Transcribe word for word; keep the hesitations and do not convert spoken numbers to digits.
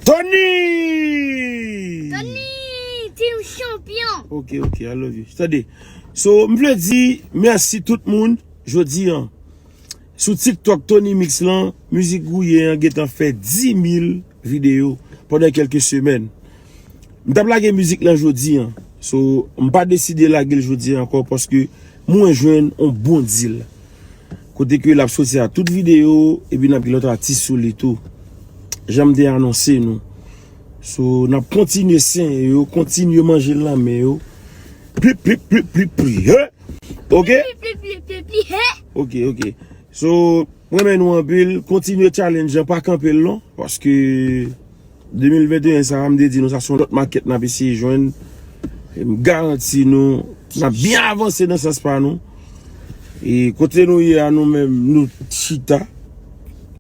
Tony! Tony, team champion. Ok, ok, I love you. Tande. So, m vle di mèsi tout moun. Jodi an, sou TikTok Tony Mix lan, mizik Gouye an gentan fè dis mil videyo pandan kèlke semèn. M t ap lage mizik lan jodi an. So, m pa deside lage l jodi an ankò paske mwen jwenn yon bon deal. Kote ke l ap soti a tout videyo, epi n ap gen lòt atis sou li tou. Jan m te anonse nou. So, n ap kontinye senyen yo, kontinye manje l nan men yo. Plip, plip, plip, plip, plip, he? Ok? Pli, pli, pli, pli, pli, he? Ok, ok. So, mwen renmen nou anpil. Kontinye challenge an, pa kanpe l non. Paske de mil venteyen sa a, m te di nou sa se yon lòt makèt n ap eseye jwenn. E m garanti nou, n ap byen avanse nan sans pa nou. E kote nou ye a nou menm, nou chita.